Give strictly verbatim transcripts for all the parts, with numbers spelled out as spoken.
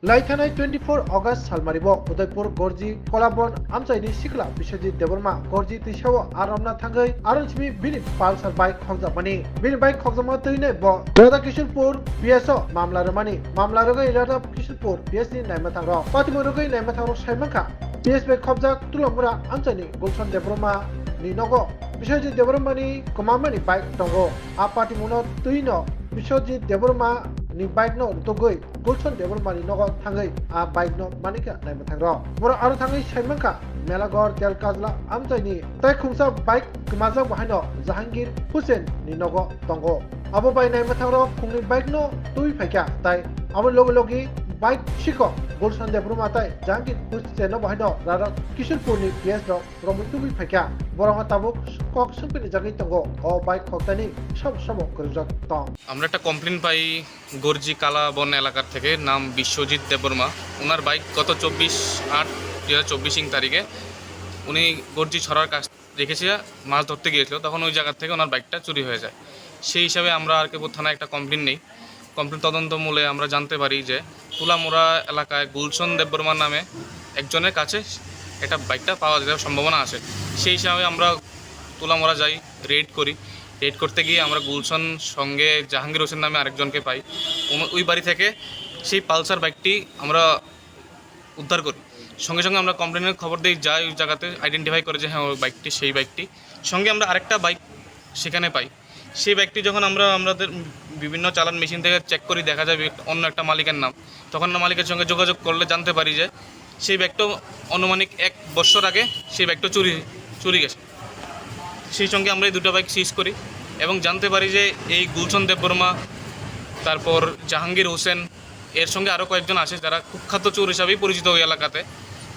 Laithanai twenty-four August salmaribo Udaipur Gorji Kolabon amchaini sikla Biswajit Debbarma Gorji twisao aromna thangwi aroni simi bini Pulsar bike khokjakmani. Bini bike khokjakma twinai bo Radhakishorpur P S o mamla rwmani. Mamla rwgwi Radhakishorpur P S ni naima thangrok. Patimo rwgwi naima thangrok saimankha P S bai khobjak Tulamura amchaini Gulson Debbarma ni nogo Biswajit Debbarma ni kwmamani bike tongo. A patimungno twino Biswajit Debbarma ni bike no rutugwi Gulson Debbarma ni nogo thangwi a bike no manikha naima thangrok. Borok aro thangwi saimankha Melagor Telkajla amchaini tai khungsa bike kwmajak bo haino Jahangir Hussain ni nogo tongo. Abo bai naima thangrok khungni bike no twi phaikha tai abo logi logi bike sikok Gulson Debbarma tai Jahangir Hussain no bo haino Radhakishorpur ni P S rok romwi tubui phaikha. Borokno tabuk kok swngpini jagwi tongo. O bike khoktani sob sobo kwrwngjak tong. আমরা একটা কমপ্লেন পাই গর্জি কালাবন এলাকার থেকে, নাম বিশ্বজিৎ দেববর্মা। ওনার বাইক গত চব্বিশ আট দুই হাজার চব্বিশ ইং তারিখে উনি গর্জি ছড়ার কাছ রেখেছে, মাছ ধরতে গিয়েছিল, তখন ওই জায়গা থেকে ওনার বাইকটা চুরি হয়ে যায়। সেই হিসাবে আমরা আরকেপুর থানায় একটা কমপ্লেন নেই। কমপ্লেন তদন্ত মূলে আমরা জানতে পারি যে তুলামুড়া এলাকায় গুলশন দেববর্মা নামে একজনের কাছে একটা বাইকটা পাওয়া যাওয়ার সম্ভাবনা আছে। সেই হিসাবে আমরা তুলামুড়া যাই, রেড করি। রেড করতে গিয়ে আমরা গুলশন সঙ্গে জাহাঙ্গীর হোসেন নামে আরেকজনকে পাই। ওন-, ওই বাড়ি থেকে সেই পালসার বাইকটি আমরা উদ্ধার করি। সঙ্গে সঙ্গে আমরা কমপ্লেনের খবর দিই, যাই ওই জায়গাতে, আইডেন্টিফাই করে যে হ্যাঁ, ওই বাইকটি সেই বাইকটি। সঙ্গে আমরা আরেকটা বাইক সেখানে পাই। সেই বাইকটি যখন আমরা আমাদের বিভিন্ন চালান মেশিন থেকে চেক করি, দেখা যায় বি-, অন্য একটা মালিকের নাম। তখন আমরা মালিকের সঙ্গে যোগাযোগ করলে জানতে পারি যে সেই বাইকটা আনুমানিক এক বছর আগে সেই বাইকটা চুরি, চুরি গেছে। সেই সঙ্গে আমরা এই দুটো বাইক সিজ করি এবং জানতে পারি যে এই গুলশন দেববর্মা, তারপর জাহাঙ্গীর হোসেন, এর সঙ্গে আরও কয়েকজন আছে যারা কুখ্যাত চোর হিসাবেই পরিচিত ওই এলাকাতে।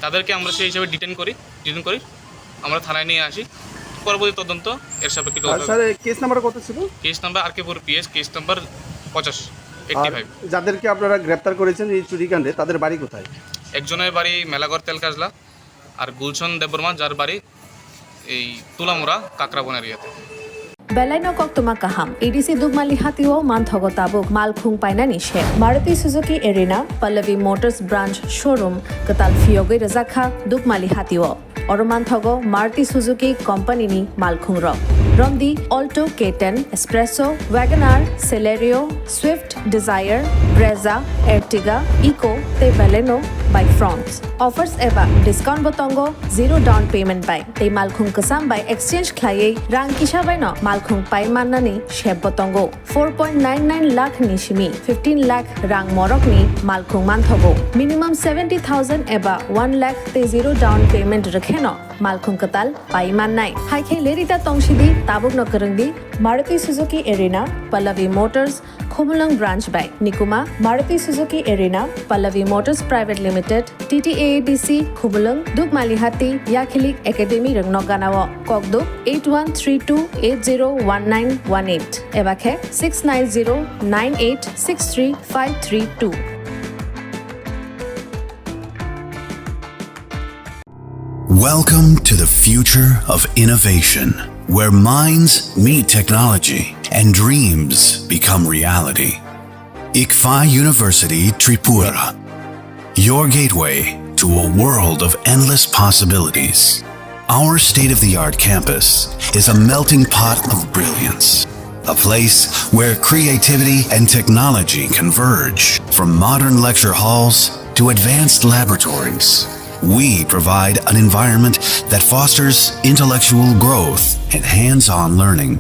তাদেরকে আমরা সেই হিসাবে ডিটেন করি, ডিটেন করি, আমরা থানায় নিয়ে আসি। পরবর্তী তদন্ত এর সাপেক্ষে আর চলতে স্যার, হবে। এই কেস নাম্বার কত ছিল? Case number RK Pur PS, case number পঁচাশ, আর এইটটি ফাইভ। যাদেরকে আপনারা গ্রেপ্তার করেছেন এই চুরিকাণ্ডে, তাদের বাড়ি কোথায়? একজনের বাড়ি মেলাগড় তেলকাজলা, আর গুলশন দেববর্মা, যার বাড়ি এই তুলামুড়া কাকরাবন এরিয়াতে। Belai no koktwma kaham. A D C Dukmali hatio manthogo tabuk malkhung painani se. Maruti Suzuki Erina, Pallavi Motors Branch Showroom, kwtal phiyogwi rwjakha Dukmali hatio. Oro manthogo Maruti Suzuki Company ni malkhung rok. Romdi Alto K ten, Espresso, WagonR, Celerio, Swift, Dzire, Brezza, Ertiga, Eeco tei Baleno bai Fronx. Offers eba discount bo tongo zero down payment bai. Tei malkhung kwcham bai exchange khlaiwi rang kisa bai no malkhung pai mannani sep bo tongo. Four point nine nine lakh ni simi fifteen lakh rang morok ni malkhung manthogo. Minimum seventy thousand eba one lakh tei zero down payment rwkhe no malkhung kwtal pai mannai. Hai khe lerita tongsidi, tabuk no kwrwngdi Maruti Suzuki Erina, Pallavi Motors, Khumulwng Branch bai. Nikuma, Maruti Suzuki Erina, Pallavi Motors Private Limited, T T A A D C, Khumulwng, Dukmalihati, Yakhilik Academy rwngno ganao. Kokduk eight one three two eight zero one nine one eight eba khe six nine zero nine eight six three five three two. Welcome to the future of innovation, where minds meet technology and dreams become reality. ICFAI University Tripura, your gateway to a world of endless possibilities. Our state-of-the-art campus is a melting pot of brilliance, a place where creativity and technology converge. From modern lecture halls to advanced laboratories, we provide an environment that fosters intellectual growth and hands-on learning.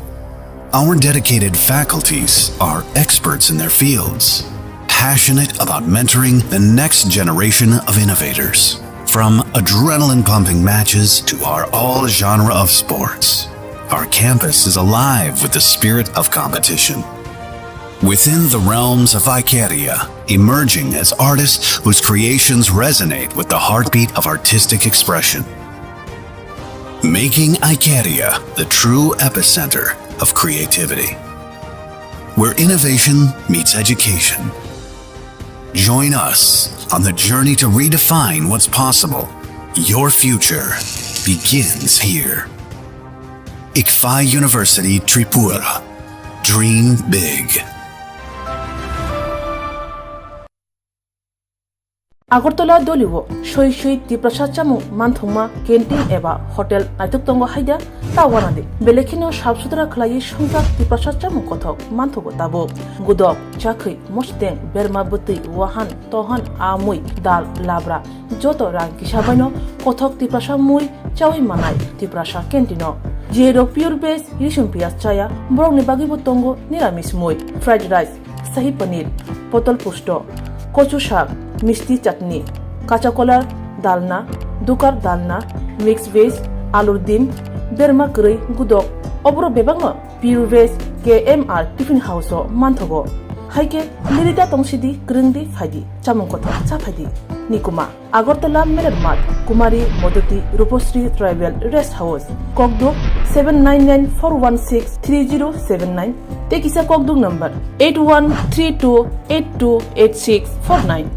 Our dedicated faculties are experts in their fields, passionate about mentoring the next generation of innovators. From adrenaline-pumping matches to our all genre of sports, our campus is alive with the spirit of competition. Within the realms of Icaria, emerging as artists whose creations resonate with the heartbeat of artistic expression. Making Icaria the true epicenter of creativity, where innovation meets education. Join us on the journey to redefine what's possible. Your future begins here. ICFAI University Tripura. Dream big. Agartala Dolio soi soi Tiprasa chamung manthokma canteen eba hotel naithok tongo haida ta wanadi. Belai kheno sap sutra khlaiwi songchak Tiprasa chamung kothok manthogo tabuk. Gudok, chakhwi, mosteng, berma bwtwi, wahan, tohan, amui, dal, labra, joto rang kisa baino kothok Tiprasa mui chawi manai Tiprasa canteen-o. Jerok pure veg, risum piyaj chaya, borokni bagwibo tongo niramis mui, fried rice, sahi paneer, potol pusto, kochu sak, misti chutney, kacha kolar, dalna, dukar dalna, mix veg, alur dim, berma kwrwi, gudok, oborok bebakno pure veg K M R Tiffin House-o manthogo. Haikhe lirida tongsidi, kwrwngdi phaidi, chamung kothok cha phaidi. Nikuma, Agartala Merer Math, Kumari Modoti Rupasri Tribal Rest House, Kokduk seven nine nine four one six three zero seven nine, tei kisa Kokduk number eight one three two eight two eight six four nine.